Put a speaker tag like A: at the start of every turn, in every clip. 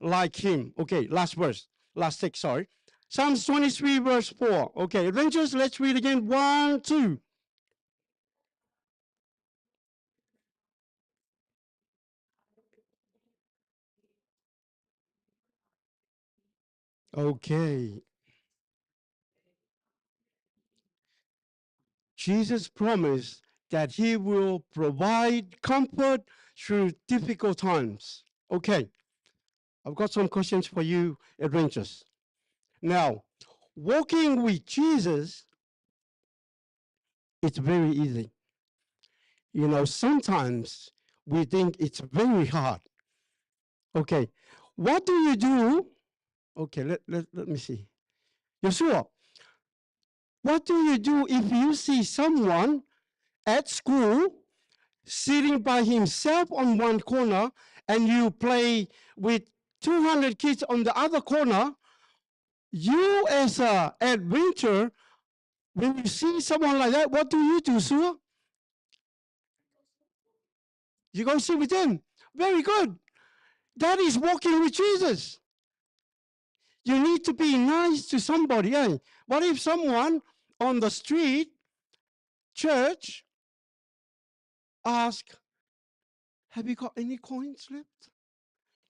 A: like him. Okay, last verse, last text, sorry. Psalms 23, verse 4. Okay, adventures, let's read again. 1, 2. Okay. Jesus promised that he will provide comfort through difficult times. Okay. I've got some questions for you, adventures. Now, walking with Jesus, it's very easy. You know, sometimes we think it's very hard. Okay. What do you do? Okay, let me see. Yeshua, what do you do if you see someone at school sitting by himself on one corner and you play with 200 kids on the other corner? You as an adventurer, when you see someone like that, what do you do, Sue? You go sit with them. Very good. That is walking with Jesus. You need to be nice to somebody. Eh? What if someone on the street, church, ask, have you got any coins left?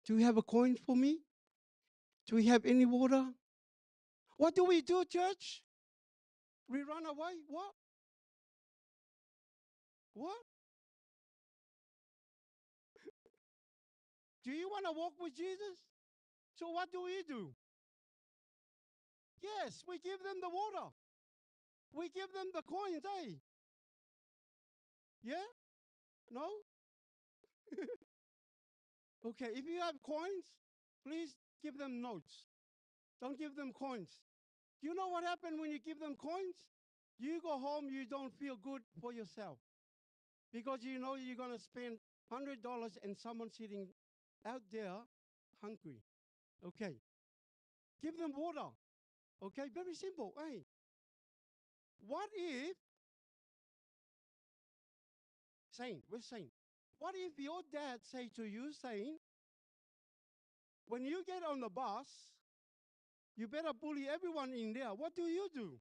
A: Do you have a coin for me? Do we have any water? What do we do, church? We run away? What? What? Do you want to walk with Jesus? So what do we do? Yes, we give them the water. We give them the coins, eh? Yeah? No? Okay, if you have coins, please give them notes. Don't give them coins. Do you know what happened when you give them coins? You go home, you don't feel good for yourself. Because you know you're going to spend $100 and someone sitting out there hungry. Okay. Give them water. Okay, very simple. Hey, what if, saying, we're saying, what if your dad say to you, saying, when you get on the bus, you better bully everyone in there. What do you do?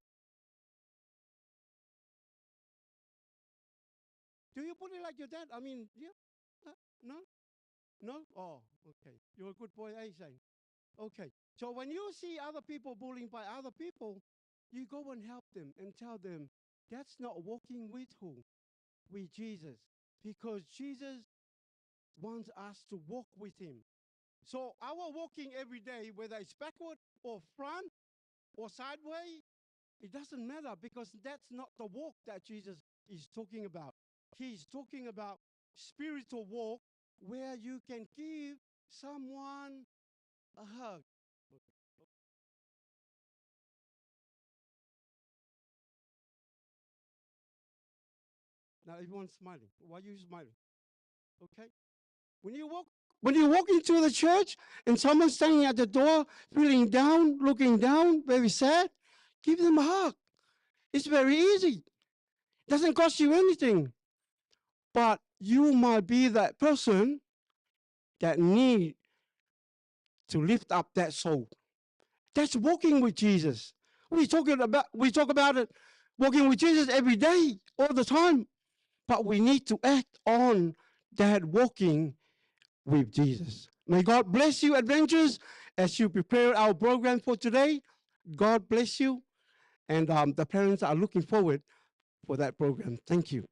A: Do you bully like your dad? I mean, yeah? No? No? Oh, okay. You're a good boy, eh, saying? Okay. So when you see other people bullying by other people, you go and help them and tell them, that's not walking with who? With Jesus. Because Jesus wants us to walk with him. So our walking every day, whether it's backward or front or sideways, it doesn't matter, because that's not the walk that Jesus is talking about. He's talking about spiritual walk where you can give someone a hug. Now everyone's smiling. Why are you smiling? Okay. When you walk into the church and someone's standing at the door, feeling down, looking down, very sad, give them a hug. It's very easy. It doesn't cost you anything. But you might be that person that need to lift up that soul. That's walking with Jesus. We talk about it, walking with Jesus every day, all the time. But we need to act on that walking with Jesus. May God bless you, adventures, as you prepare our program for today. God bless you. And the parents are looking forward for that program. Thank you.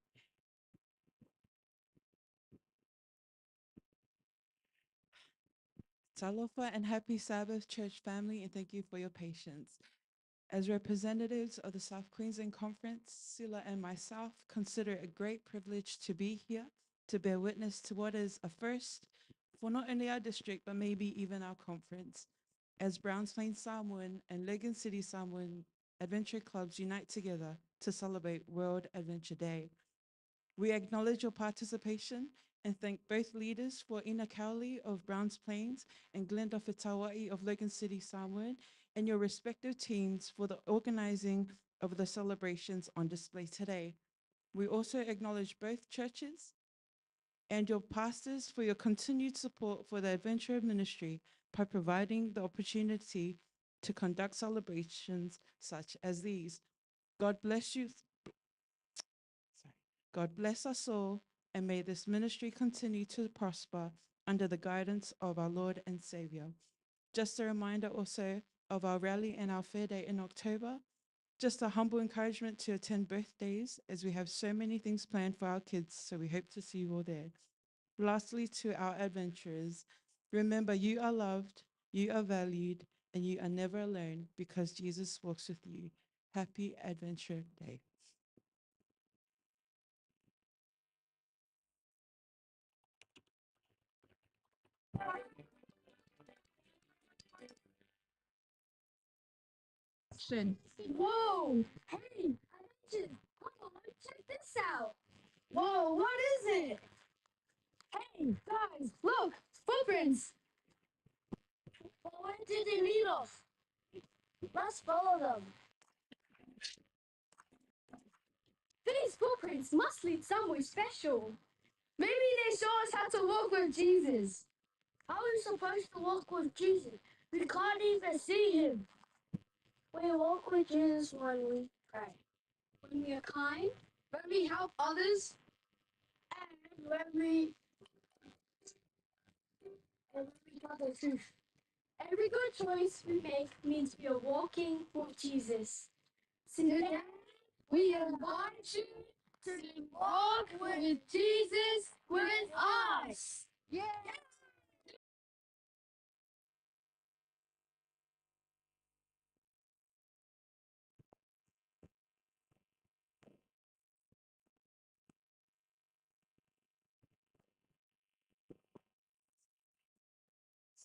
B: Talofa and happy Sabbath, church family, and thank you for your patience. As representatives of the South Queensland Conference, Sila and myself consider it a great privilege to be here to bear witness to what is a first for not only our district, but maybe even our conference, as Browns Plains Samoan and Logan City Samoan Adventure Clubs unite together to celebrate World Adventure Day. We acknowledge your participation and thank both leaders for Ina Cowley of Browns Plains and Glenda Fitawai of Logan City Samoan and your respective teams for the organizing of the celebrations on display today. We also acknowledge both churches and your pastors for your continued support for the adventure ministry by providing the opportunity to conduct celebrations such as these. God bless you. Sorry. God bless us all, and may this ministry continue to prosper under the guidance of our Lord and Savior. Just a reminder also of our rally and our fair day in October. Just a humble encouragement to attend both days, as we have so many things planned for our kids, so we hope to see you all there. Lastly, to our adventurers, remember you are loved, you are valued, and you are never alone because Jesus walks with you. Happy Adventure Day.
C: Whoa! Hey, Adventures, come on, check this out. Whoa, what is it? Hey, guys, look, footprints. But where did they lead us? Let's follow them. These footprints must lead somewhere special. Maybe they show us how to walk with Jesus. How are we supposed to walk with Jesus? We can't even see him. We walk with Jesus when we pray. When we are kind, when we help others, and when we tell the truth. Every good choice we make means we are walking with Jesus. Today, we invite you to walk with Jesus with us. Yeah!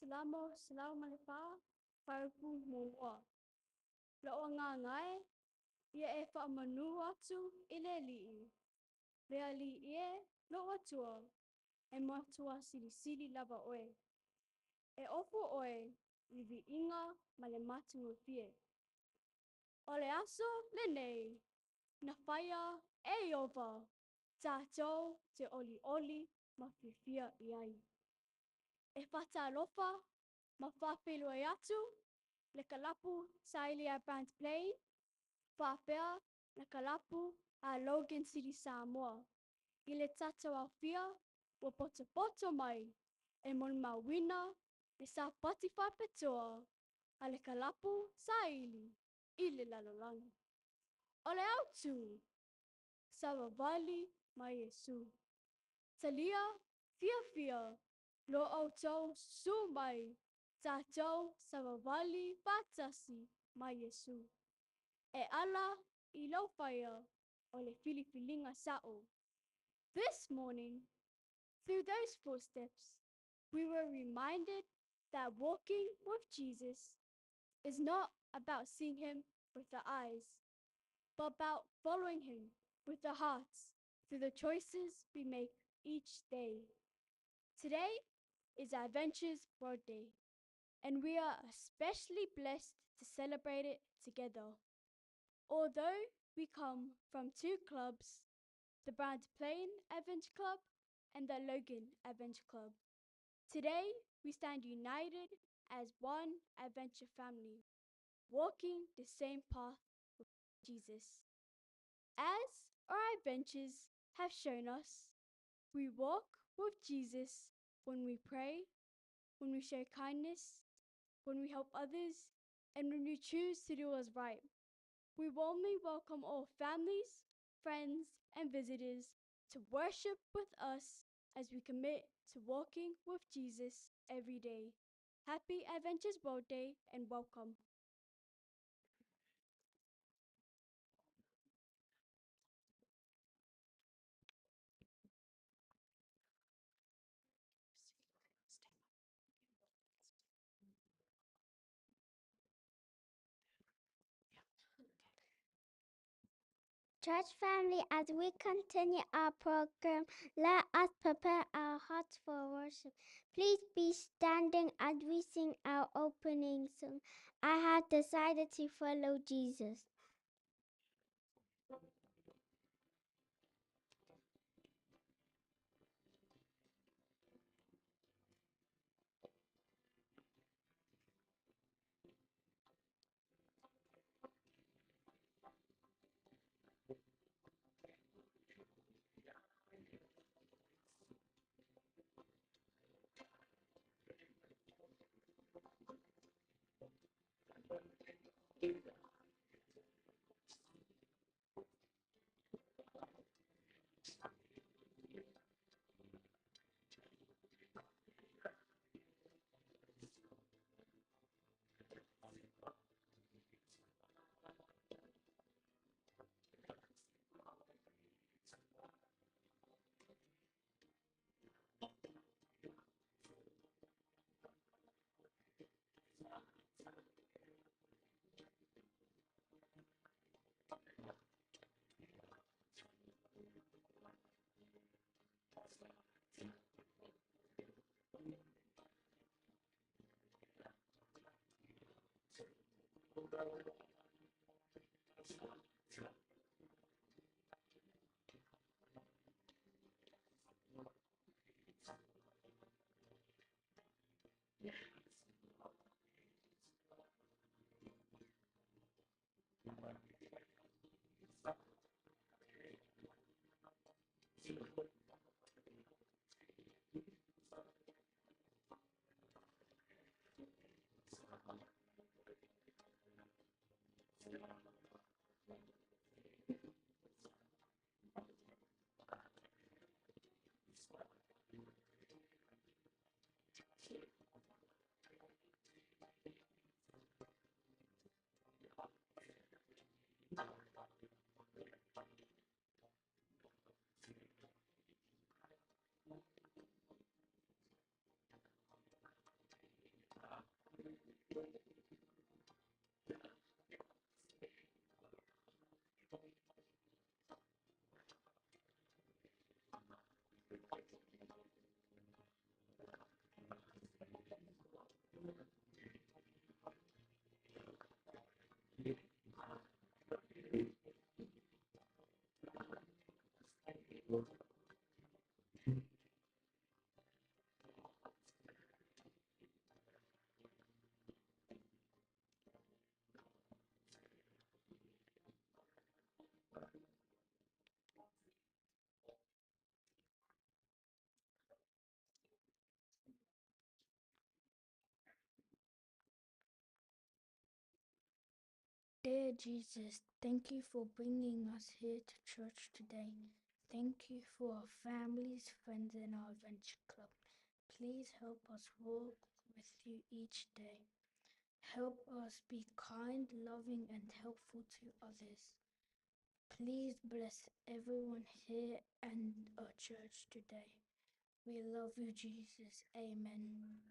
D: Salamo, salam alefa, whaupu mōa. Loa ngā ngai, ia e whaamanu atu i le lii. Le ali e loa tua, e matua silisili lava oe. E ofu oe i vi inga ma le matunga fie. O le aso le nei, na whaia e Iova, tātou te oli oli ma whiwhia i ai. E whatalofa ma whawhelua atu, le kalapu saili a Browns Plain, whawhea le kalapu a Logan City Samoa. I le tātou awhia, ua poto mai, e mon mawina, le sa pati whapetoa, a le kalapu saili, i le lalolagi. O le autu, sa wawali mai Yesu. Talia, fia fia, lo au tau su mai, tātou sa wawali whātasi mai Yesu. E ala i lau whaia o le filifilinga sa'o. This morning, through those footsteps, we were reminded that walking with Jesus is not about seeing him with the eyes, but about following him with the hearts through the choices we make each day. Today is Adventures World Day, and we are especially blessed to celebrate it together. Although we come from two clubs, the Browns Plain Adventure Club and the Logan Adventure Club, today we stand united as one adventure family, walking the same path with Jesus. As our adventures have shown us, we walk with Jesus when we pray, when we show kindness, when we help others, and when we choose to do what's right. We warmly welcome all families, friends, and visitors to worship with us as we commit to walking with Jesus every day. Happy Adventures World Day and welcome.
E: Church family, as we continue our program, let us prepare our hearts for worship. Please be standing as we sing our opening song, I Have Decided to Follow Jesus.
D: Dear Jesus, thank you for bringing us here to church today. Thank you for our families, friends, and our adventure club. Please help us walk with you each day. Help us be kind, loving, and helpful to others. Please bless everyone here and our church today. We love you, Jesus. Amen.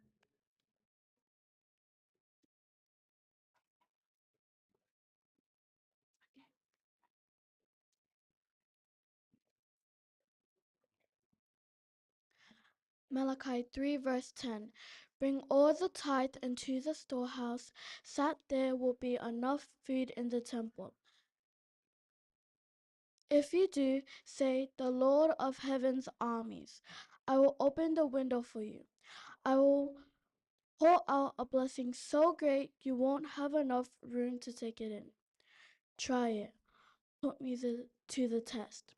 F: Malachi 3, verse 10. Bring all the tithe into the storehouse, that there will be enough food in the temple. If you do, say, The Lord of heaven's armies, I will open the window for you. I will pour out a blessing so great you won't have enough room to take it in. Try it. Put me to the test.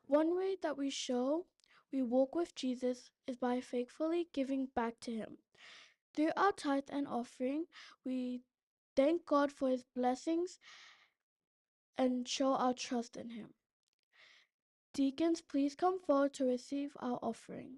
F: One way that we show we walk with Jesus is by faithfully giving back to him. Through our tithe and offering, we thank God for his blessings and show our trust in him. Deacons, please come forward to receive our offering.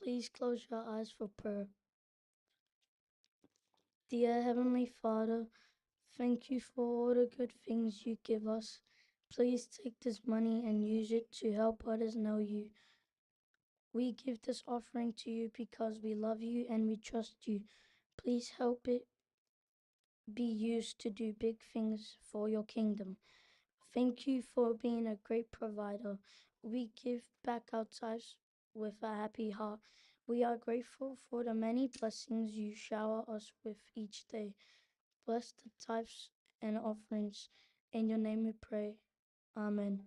G: Please close your eyes for prayer. Dear Heavenly Father, thank you for all the good things you give us. Please take this money and use it to help others know you. We give this offering to you because we love you and we trust you. Please help it be used to do big things for your kingdom. Thank you for being a great provider. We give back our tithes with a happy heart. We are grateful for the many blessings you shower us with each day. Bless the tithes and offerings. In your name we pray. Amen.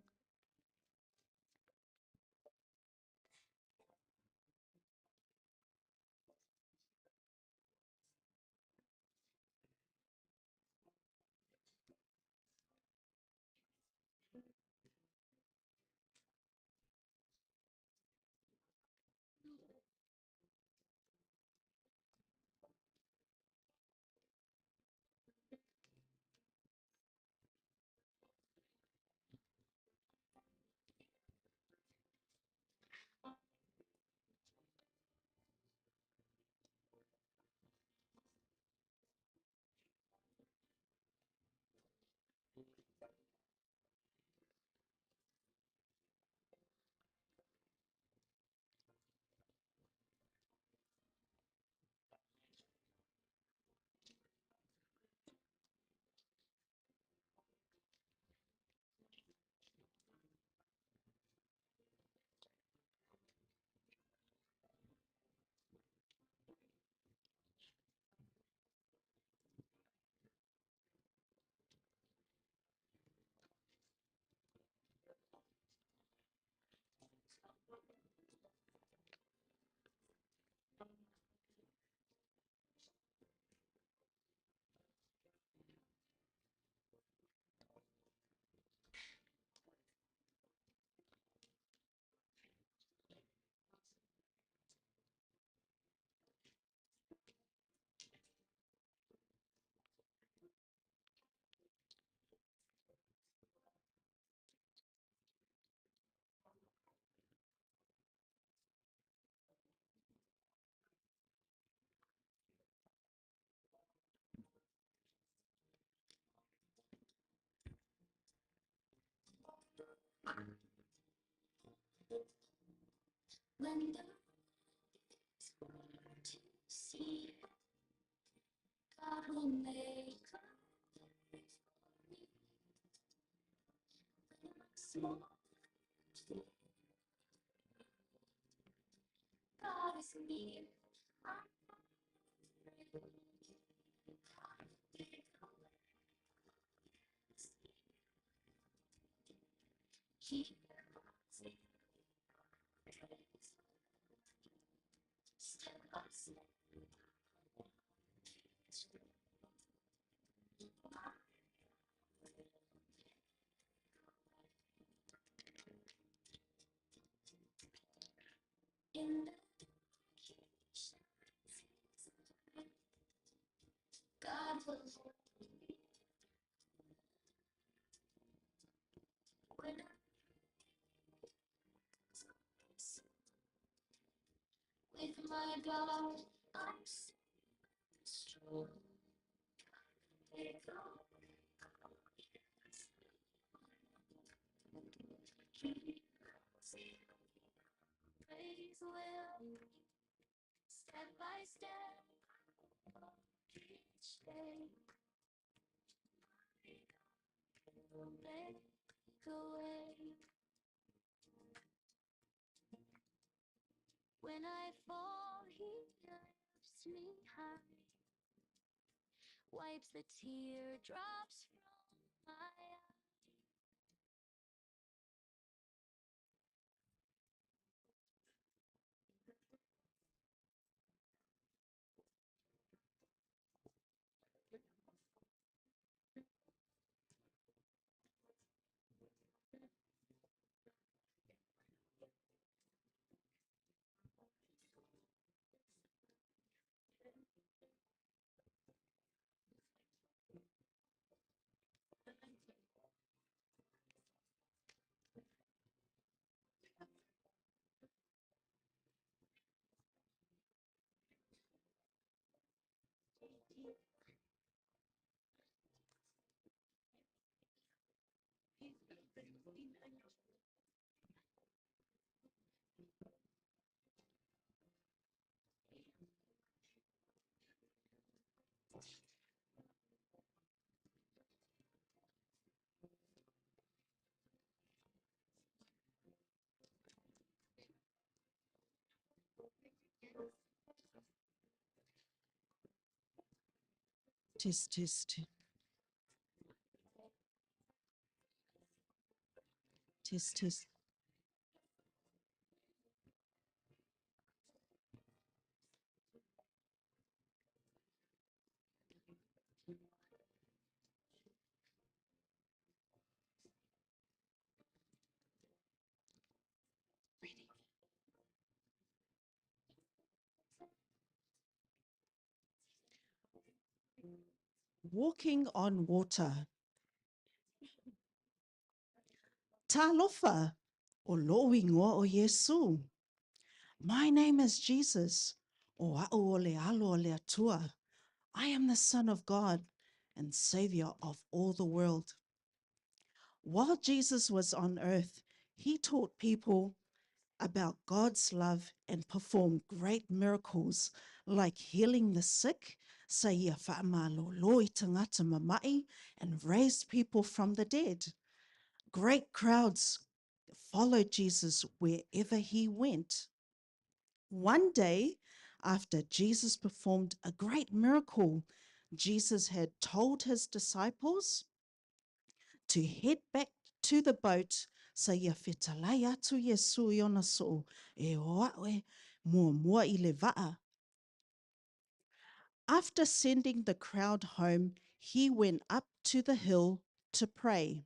H: When the is hard to see, God will make a way for me. When I'm small, God is near. I'm not afraid. God will make a way. He knows step by step. In the dark, God will hold me when I with my God, I'm so strong. Praise will step by step each day. Will make a way. When I fall, he lifts me high, wipes the teardrops from my eyes.
B: Test, test. Test, test. Ready. Walking on water. Talofa, o lo'u igoa o Iesu. My name is Jesus, o a'u o le Alo o le Atua. I am the Son of God and Savior of all the world. While Jesus was on earth, he taught people about God's love and performed great miracles like healing the sick, sa ia whaamalolo i tangata mama'i, and raised people from the dead. Great crowds followed Jesus wherever he went. One day, after Jesus performed a great miracle, Jesus had told his disciples to head back to the boat sa ia fetalai atu Iesu i ona soo e o a'e muamua i le vaa. After sending the crowd home, he went up to the hill to pray.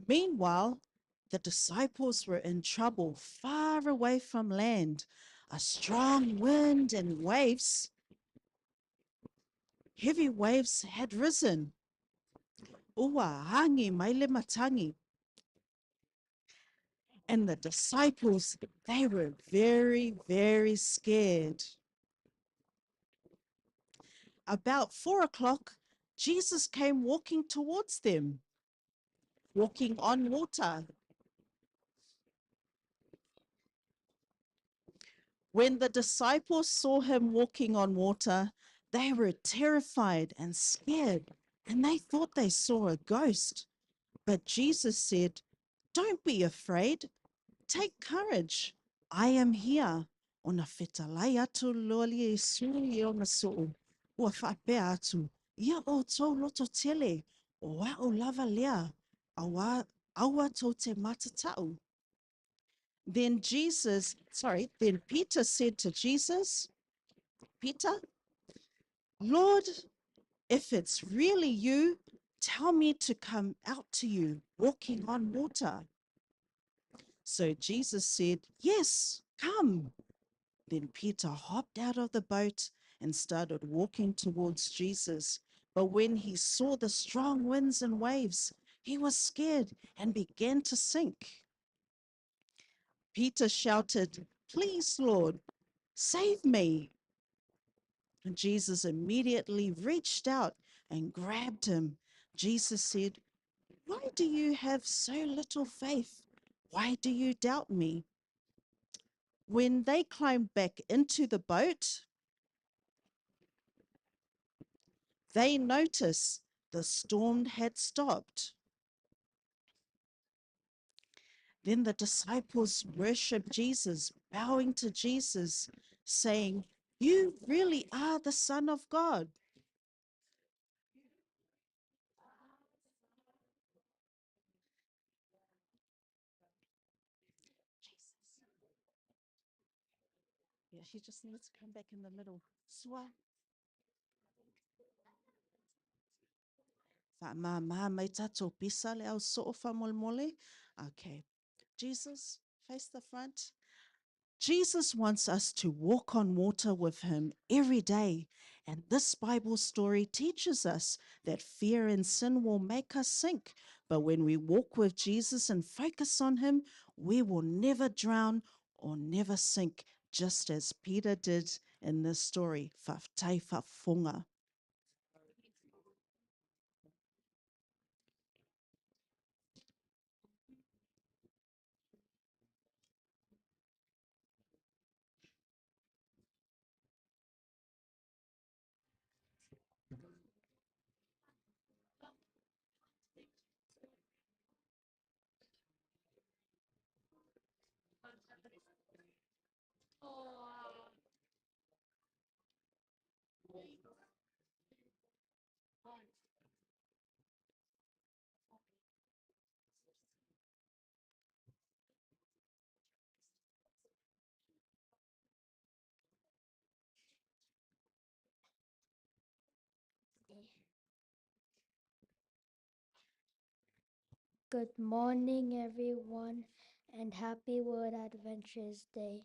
B: Meanwhile, the disciples were in trouble far away from land. A strong wind and waves, heavy waves had risen. Ua hangi mai le matangi. And the disciples, they were very, very scared. About 4 o'clock, Jesus came walking towards them, walking on water. When the disciples saw him walking on water, they were terrified and scared, and they thought they saw a ghost. But Jesus said, "Don't be afraid. Take courage. I am here." Ona fetalai atu loa le Iesu i ona soo. Ua faapea atu, ia outou loto tele, o a'u lava lea, aua, aua tou te matata'u. Then Jesus, sorry, then Peter said to Jesus, "Peter, Lord, if it's really you, tell me to come out to you walking on water." So Jesus said, "Yes, come." Then Peter hopped out of the boat and started walking towards Jesus. But when he saw the strong winds and waves, he was scared and began to sink. Peter shouted, "Please, Lord, save me." And Jesus immediately reached out and grabbed him. Jesus said, "Why do you have so little faith? Why do you doubt me?" When they climbed back into the boat, they noticed the storm had stopped. Then the disciples worshiped Jesus, bowing to Jesus, saying, "You really are the Son of God." Jesus. Yeah, he just needs to come back in the middle. Sua. Whaamāmā mai tātou pisa le au so'o whamolemole. Okay. Jesus, face the front.
I: Jesus wants us to walk on water with him every day. And this Bible story teaches us that fear and sin will make us sink. But when we walk with Jesus and focus on him, we will never drown or never sink, just as Peter did in this story. Fa'afetai fa'afofoga.
G: Good morning, everyone, and happy World Adventures Day.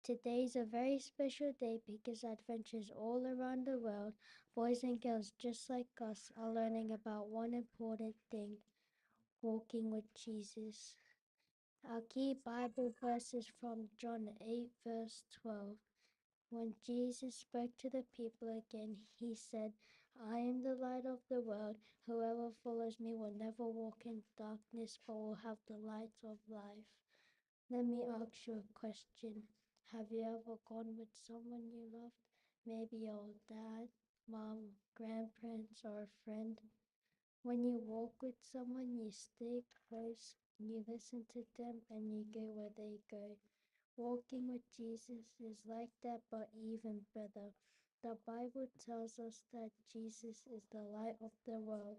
G: Today is a very special day because adventures all around the world, boys and girls just like us, are learning about one important thing walking with Jesus. Our key Bible verse is from John 8, verse 12. When Jesus spoke to the people again, he said, I am the light of the world. Whoever follows me will never walk in darkness, but will have the light of life. Let me ask you a question. Have you ever gone with someone you loved? Maybe your dad, mom, grandparents, or a friend. When you walk with someone, you stay close, you listen to them, and you go where they go. Walking with Jesus is like that, but even better. The Bible tells us that Jesus is the light of the world.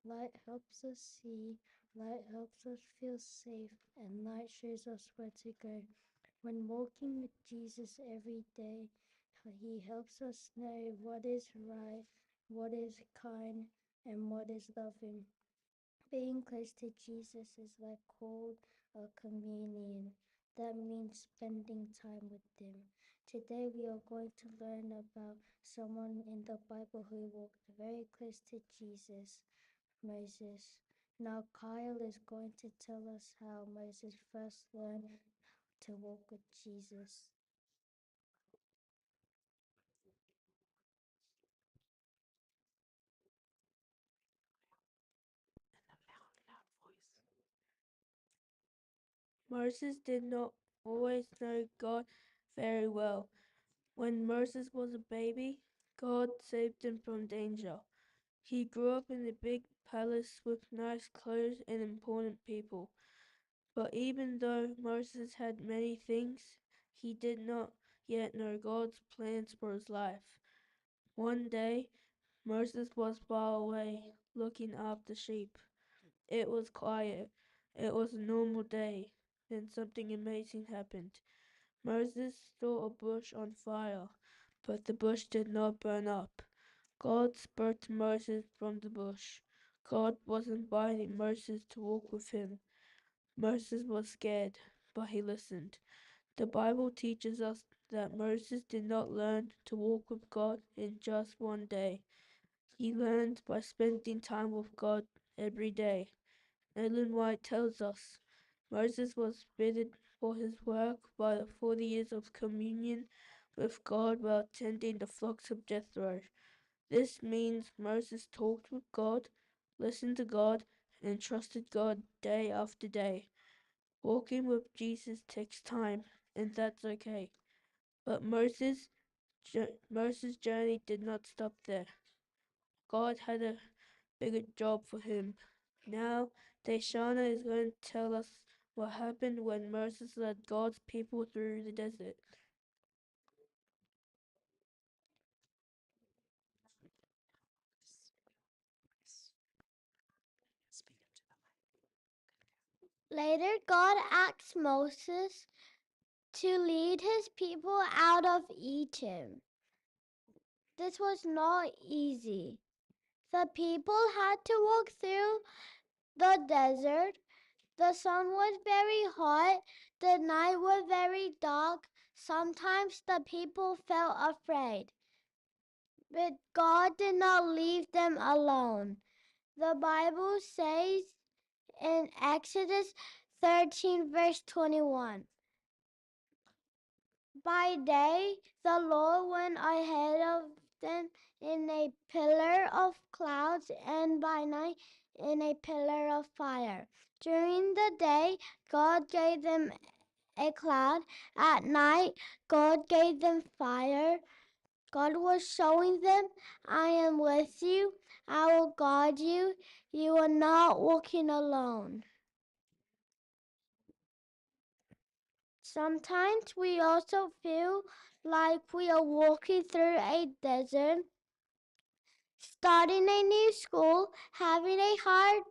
G: Light helps us see, light helps us feel safe, and light shows us where to go. When walking with Jesus every day, he helps us know what is right, what is kind, and what is loving. Being close to Jesus is like called a communion. That means spending time with him. Today we are going to learn about someone in the Bible who walked very close to Jesus, Moses. Now Kyle is going to tell us how Moses first learned to walk with Jesus.
F: Moses did not always know God very well. When Moses was a baby, God saved him from danger. He grew up in a big palace with nice clothes and important people. But even though Moses had many things, he did not yet know God's plans for his life. One day, Moses was far away, looking after sheep. It was quiet. It was a normal day. Then something amazing happened. Moses saw a bush on fire, but the bush did not burn up. God spoke to Moses from the bush. God was inviting Moses to walk with him. Moses was scared, but he listened. The Bible teaches us that Moses did not learn to walk with God in just one day. He learned by spending time with God every day. Ellen White tells us Moses was fitted for his work by the 40 years of communion with God while tending the flocks of Jethro. This means Moses talked with God, listened to God, and trusted God day after day. Walking with Jesus takes time, and that's okay. But Moses' Moses' journey did not stop there. God had a bigger job for him. Now, Deshauna is going to tell us what happened when Moses led God's people through the desert.
E: Later, God asked Moses to lead his people out of Egypt. This was not easy. The people had to walk through the desert. The sun was very hot, the night was very dark. Sometimes the people felt afraid. But God did not leave them alone. The Bible says in Exodus 13, verse 21. By day, the Lord went ahead of them in a pillar of clouds, and by night in a pillar of fire. During the day, God gave them a cloud. At night, God gave them fire. God was showing them, I am with you. I will guide you. You are not walking alone. Sometimes we also feel like we are walking through a desert, starting a new school, having a hard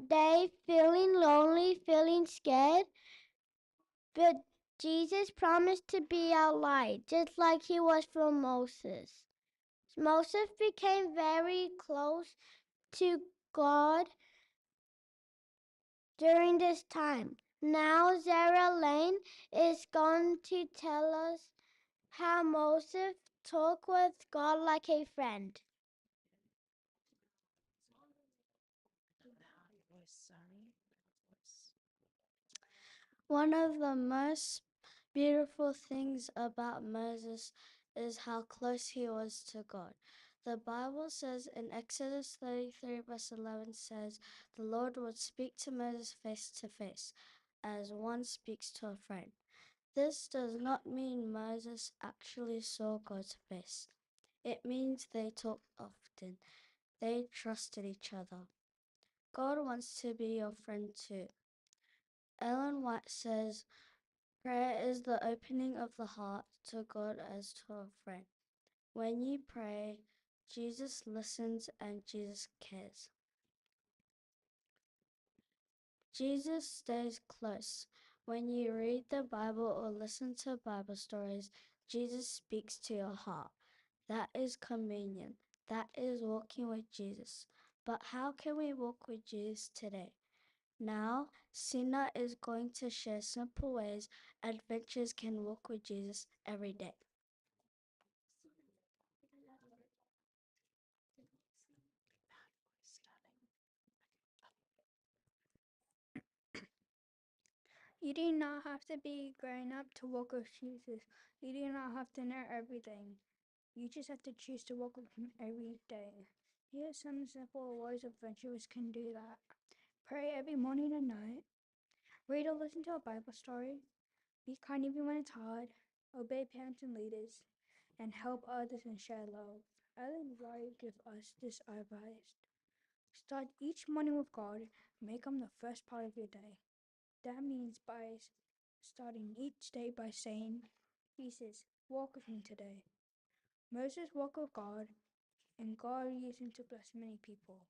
E: day, feeling lonely, feeling scared. But Jesus promised to be our light, just like he was for Moses. Moses became very close to God during this time. Now Zara Lane is going to tell us how Moses talked with God like a friend.
F: One of the most beautiful things about Moses is how close he was to God. The Bible says in Exodus 33, verse 11 says, The Lord would speak to Moses face to face, as one speaks to a friend. This does not mean Moses actually saw God's face. It means they talked often. They trusted each other. God wants to be your friend too. Ellen White says, Prayer is the opening of the heart to God as to a friend. When you pray, Jesus listens and Jesus cares. Jesus stays close. When you read the Bible or listen to Bible stories, Jesus speaks to your heart. That is communion. That is walking with Jesus. But how can we walk with Jesus today? Now, Sina is going to share simple ways adventurers can walk with Jesus every day.
D: You do not have to be grown up to walk with Jesus. You do not have to know everything. You just have to choose to walk with Him every day. Here are some simple ways adventurers can do that. Pray every morning and night. Read or listen to a Bible story. Be kind even when it's hard. Obey parents and leaders. And help others and share love. Ellen White give us this advice. Start each morning with God. Make Him the first part of your day. That means by starting each day by saying, Jesus, walk with me today. Moses walked with God, and God used him to bless many people.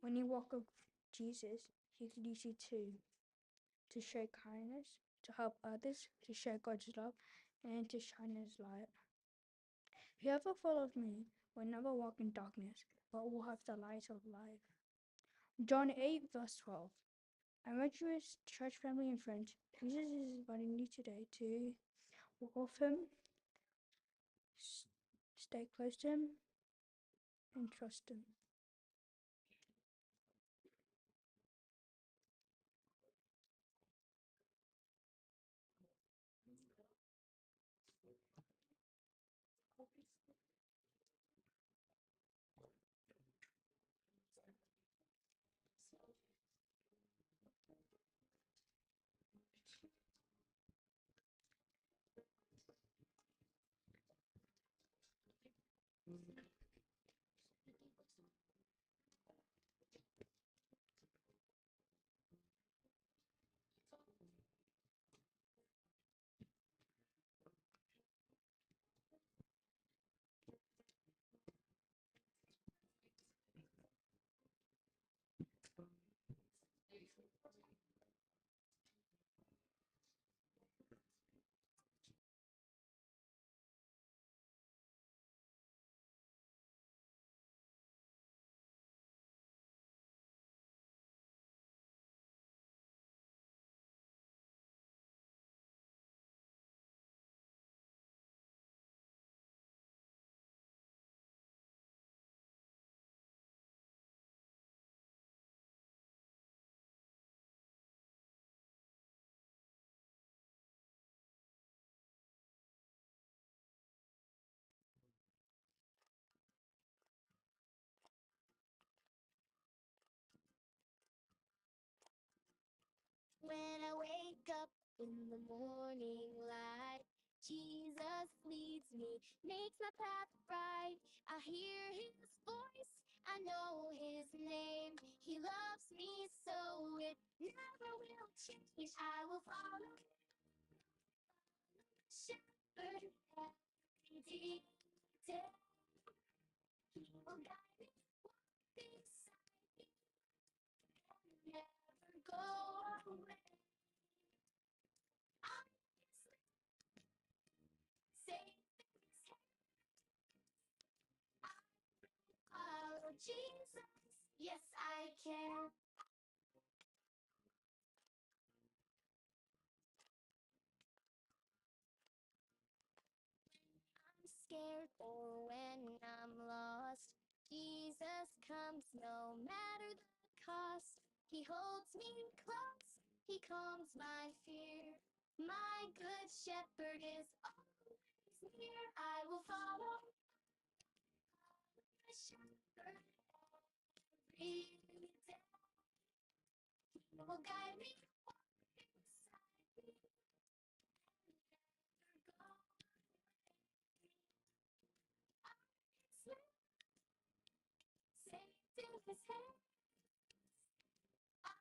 D: When you walk with Jesus, he could use you too to show kindness, to help others, to share God's love, and to shine his light. Whoever follows me will never walk in darkness, but will have the light of life. John 8, verse 12. Adventurous church family and friends, Jesus is inviting you today to walk with him, stay close to him, and trust him.
H: When I wake up in the morning light, Jesus leads me, makes my path bright. I hear his voice, I know his name. He loves me so it never will change. I will follow the shepherd every day. He will guide me, walk beside me, and never go away. I'm safe in his hand. I will follow Jesus. Yes, I can. I'm scared or when I'm lost, Jesus comes no matter the cost. He holds me close, he calms my fear. My good shepherd is always near. I will follow the shepherd every day. He will guide me, walk beside me, and never go away. I'm safe in his hand. I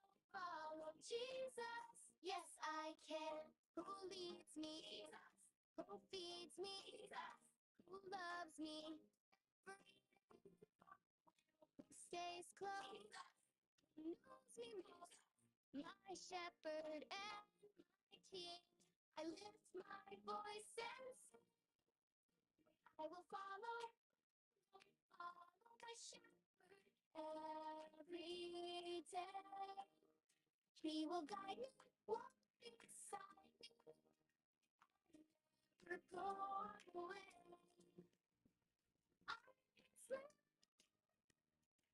H: will follow Jesus. Yes, I can. Who leads me? Who feeds me? Who loves me? Who stays close? Who knows me most? My shepherd and my king. I lift my voice and sing. I will follow, follow my shepherd every day. He will guide me, walk beside me, and never go away. I'm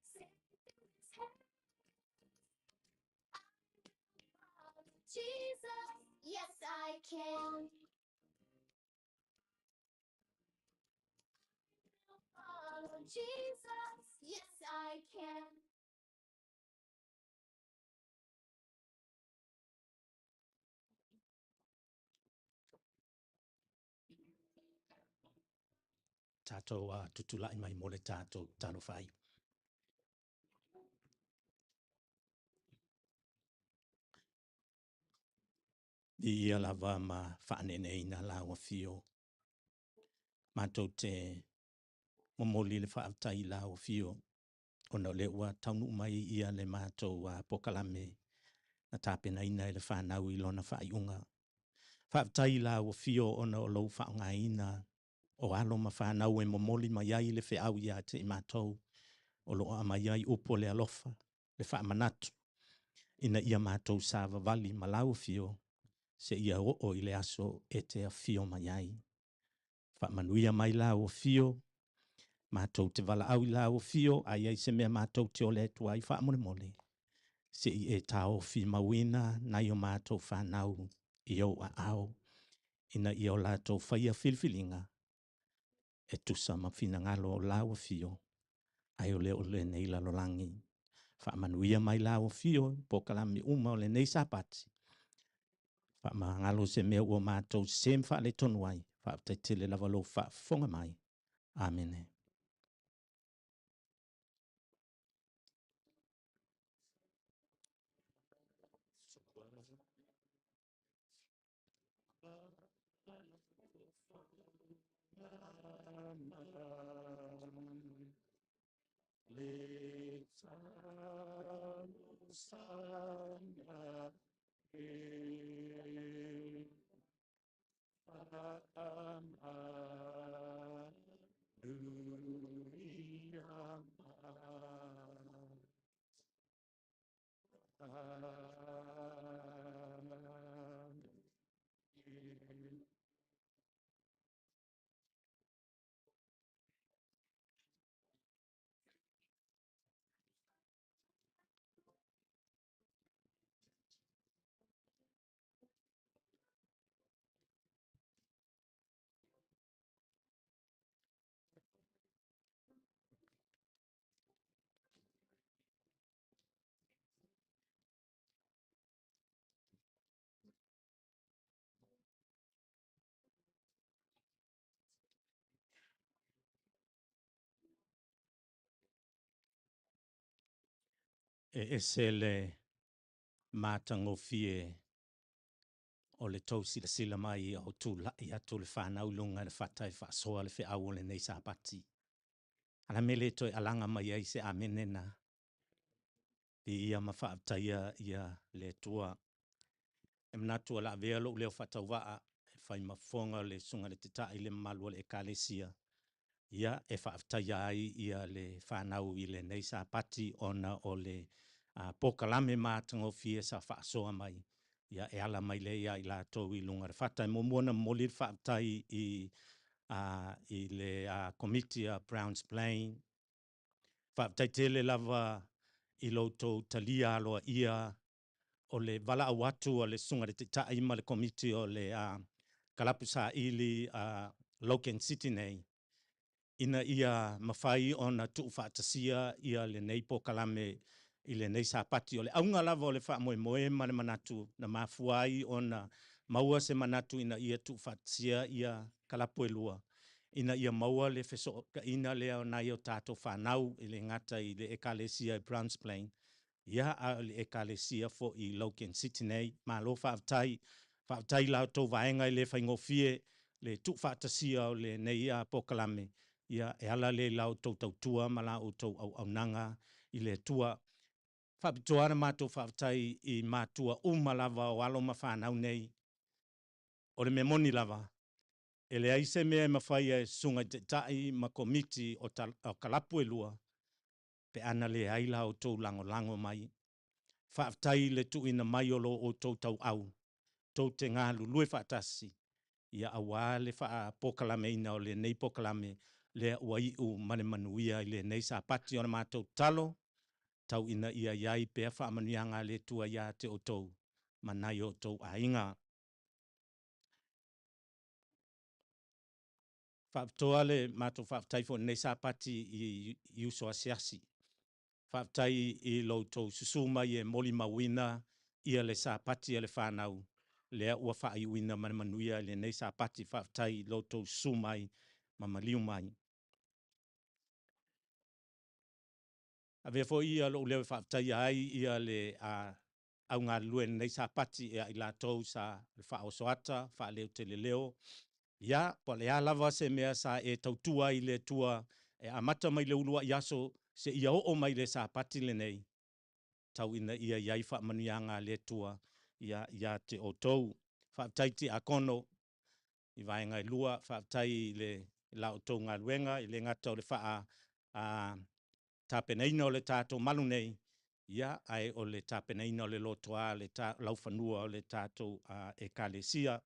H: safe in his hand. I will follow Jesus. Yes, I can. I will follow Jesus. Yes, I can.
J: Tātou tutulai mai mo le tātou talo whai. I ia lava ma whaanene ina lau afio. Mātou te momoli le whaaftai lau afio. Ona o le ua taunu mai ia le mātou pokalame na tāpena ina e le whanau i lona whaaiunga. Whaaftai lau afio ona o lou whaongaina o alo ma whanau e momoli mai ai le wheau ia te i mātou o loa a mai ai upo le alofa, le whaamanatu. Ina ia mātou sa vavali ma lau afio, se ia o i le aso e te afio mai ai. Whaamanuia mai lau afio, mātou te wala au i lau afio, ai ai se mea mātou te ole atu ai whaamolemole. Se i e tāofi mauina nai o mātou whanau i o a ao, ina ia o lātou whaia filfilinga, e tusa ma finangalo o lau afio, ai o le o le nei lalolangi. Whaamanuia mai lau afio, po kalami uma o le nei sapati. Whaamangalo se mea ua mātou sem wha le tonu ai, whaaftai lava lo whaafonga mai. Amene. E ese le matagofie o le tou silasila mai o tulai atu le fanau i luga o le fata e faasoa le feau o lenei Sapati. A o le a le mea e le toe alaga mai ai se amene lena? Viia ma faafetaia le Atua. E manatu o le a avea lou leo faatauvaa e fai ma fofoga o le Susuga i le Taitai ma le mamalu o le Ekalesia e faafetaia ai le fanau i lenei Sapati ona o le polokalame matagofie sa faasoa mai e ala mai lea ia i latou i luga o le fata. E muamua ona momoli le faafetai i le Komiti a Browns Plains, faafetai tele lava i lo outou talia aloaia o le valaau atu a le Susuga i le Taitai ma le Komiti o le Kalapu Saili a Logan City nei, ina ia mafai ona tuufaatasia lenei polokalame i lenei Sapati. O le auga lava o le faamoemoe ma le manatu na mafua ai ona maua se manatu ina ia tuufaatasia ia kalapu e lua, ina ia maua le fesootaiga lea o nai a tatou fanau, e le gata i le Ekalesia i Browns Plains, a o le Ekalesia foi i Logan City nei. Malo faafetai. Faafetai i la outou vaega e le faigofie le tuufaatasia o lenei polokalame, e ala lea i la outou tautua ma la outou auaunaga i le Atua. E faapitoa lava le matou faafetai i matua uma lava o alo ma fanau nei. O le mea moni lava, e leai se mea e mafaia e Susuga i Taitai ma Komiti o kalapu e lua pe ana leai la outou lagolago mai. Faafetai i le tuuina mai o lo outou tauau tou te galulue faatasi aua le faapolokalameina o lenei polokalame lea ua iu ma le manuia i lenei Sapati. O le matou tatalo, tau ina ia i ai pea faamanuiaga a le Atua ia te outou ma nai o outou aiga. E faapitoa le matou faafetai foi i lenei Sapati i uso asiasi. Faafetai i lo outou susu mai e molimauina le Sapati a le fanau lea ua faaiuina ma le manuia i lenei Sapati. Faafetai i lo outou susu mai ma maliu mai. E avea foi lou leo e faafetaia ai le au galulue i lenei Sapati ia i latou sa faaoso ata, faaleo ia po o le a lava se mea sa e tautua ai i le Atua e amata mai i le uluai aso seia oo mai i le Sapati lenei, tau ina ia i ai faamanuiaga a le Atua ia te outou. Faafetai i tiakono i vaega e lua, faafetai i la outou galuega, e le gata o le tapenaina o le tatou malu nei, ae o le tapenaina o le lotoa, le laufanua o le tatou Ekalesia.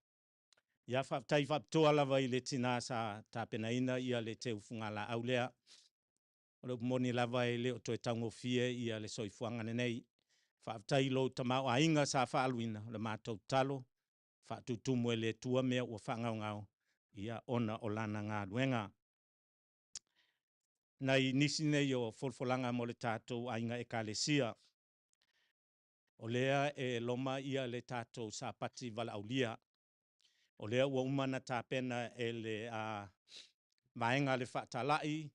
J: Faafetai faapitoa lava i le tina sa tapenaina le teu fugalaau lea. O le upu moni lava e le o toe taugofie le soifuaga lenei. Faafetai i lou tamaoaiga sa faaaluina, o le matou tatalo, faatutumu e le Atua mea ua faagaogao ona o Lana galuega. O nai nisi nei o folafolaga mo le tatou aiga Ekalesia. O lea e loma le tatou Sapati valaaulia. O lea ua uma ona tapena e le vaega a le Faatalai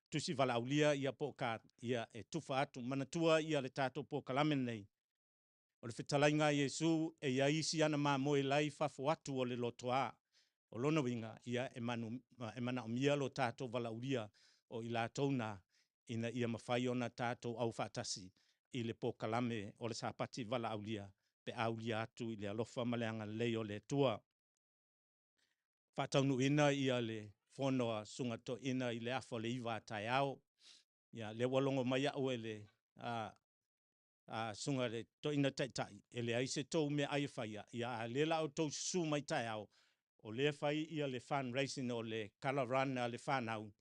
J: tusi valaaulia po o card e tufa atu. Manatua le tatou polokalame lenei, o le fetalaiga a Iesu e i ai isi ana mamoe la e i fafo atu o le lotoa. O lona uiga, e manaomia lo tatou valaaulia, o i latou na ina ia mafai ona tatou aufaatasi i le polokalame o le Sapati valaaulia pe a aulia atu i le alofa ma le agalelei o le Atua. Faataunuuina le fono a Susuga Toeaina i le 8:55 a taeao. Ia lea ua logo mai au e le Susuga i le Toeaina Taitai, e leai se tou meaai e faia, a o lea o le a outou susu mai taeao, o lea e fai le fundraising o le Kala Run a le fanau,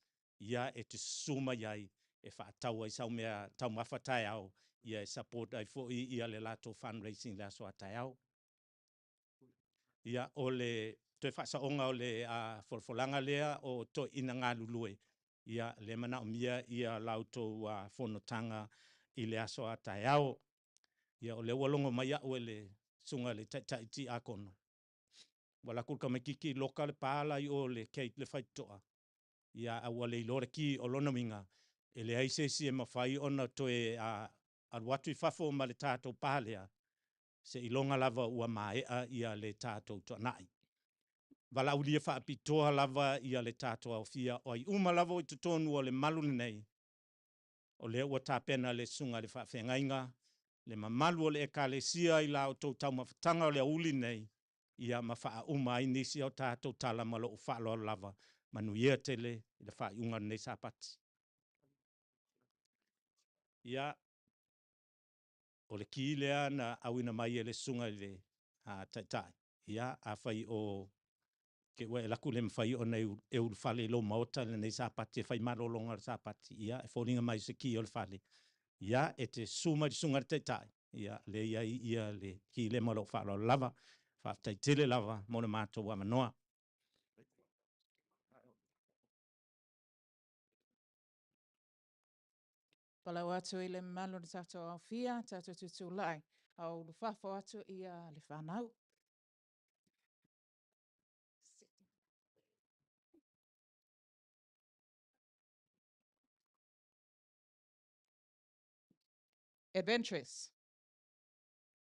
J: e te susu mai ai e faatau ai sau meataumafa taeao e support ai foi le latou fundraising i le aso a taeao. Ia, o le toe faasaoga o le folafolaga lea o toeaiina galulue, o lea e manaomia la outou fonotaga i le aso a taeao. Ia o lea ua logo mai au e le Susuga i le Taitai Tiakono, ua alu atu le tamaitiiti loka le pa la e i o i le gate i le faitotoa, ae ua le iloa le ki. O lona uiga, e leai se isi e mafai ona toe alu atu i fafo ma le tatou pa lea, seiloga lava ua maea le tatou tuanai. Valaaulia faapitoa lava le tatou aofia o ai uma lava o i totonu o le malu lenei, o lea ua tapena le susuga i le faafeagaiga, le mamalu o le Ekalesia i la outou taumafataga o le aoauli lenei, ia ma faauma ai nisi a tatou tala ma lou faaaloalo lava. Manuia tele le faaiuga o lenei Sapati. Ia, o le ki lea na auina mai e le Susuga i le Taitai, ia afai te i ua e alu atu le mafai ona e ulufale i lou maota i lenei Sapati e fai malologa o le Sapati, ia e foliga mai o se ki o le fale, ia e te susu mai i le Susuga i le Taitai, lea e i ai le ki lea ma lou faaaloalo lava. Faafetai tele lava mo le matou avanoa.
B: Faatalofa atu i le mamalu o le tatou aofia, tatou tutulai a o ulufafo atu le fanau. Adventurous,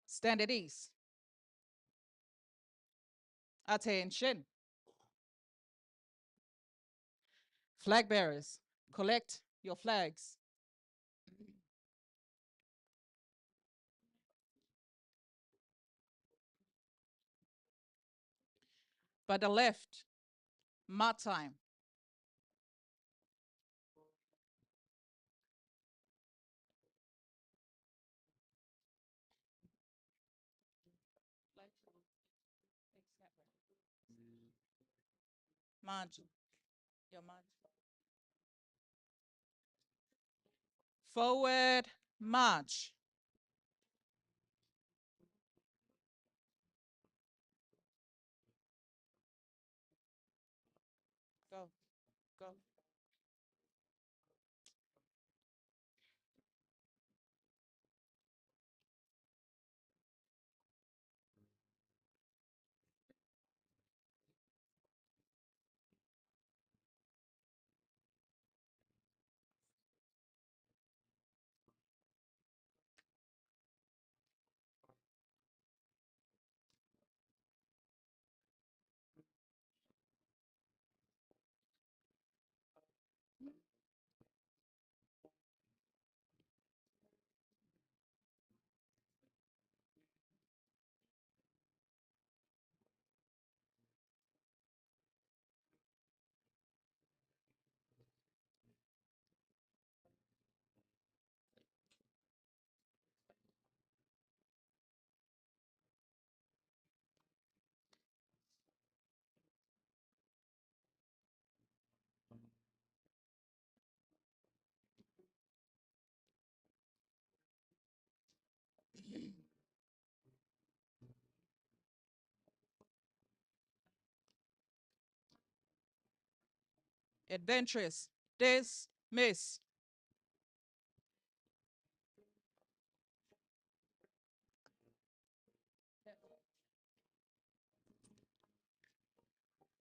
B: stand at ease. Attention. Flag bearers, collect your flags. By the left, march time. March. Your march. Forward march. Go, go. Adventurous, dismiss.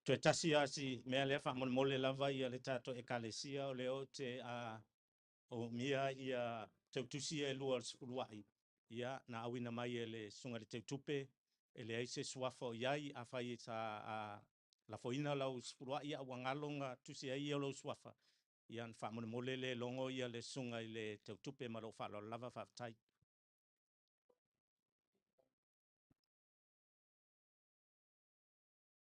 J: Toe tasi lava si mea lea faamolemole lava le tatou Ekalesia, o lea ou te umia teutusi ia e lua o le sefuluai na auina mai e le susuga i le teutupe, e leai se suafa o i ai. Afai sa lafoina lau sefuluai ae ua galo ona tusi ai lou suafa, ia ona faamolemole lea e logo le susuga i le teutupe. Ma lou faaaloalo lava. Faafetai.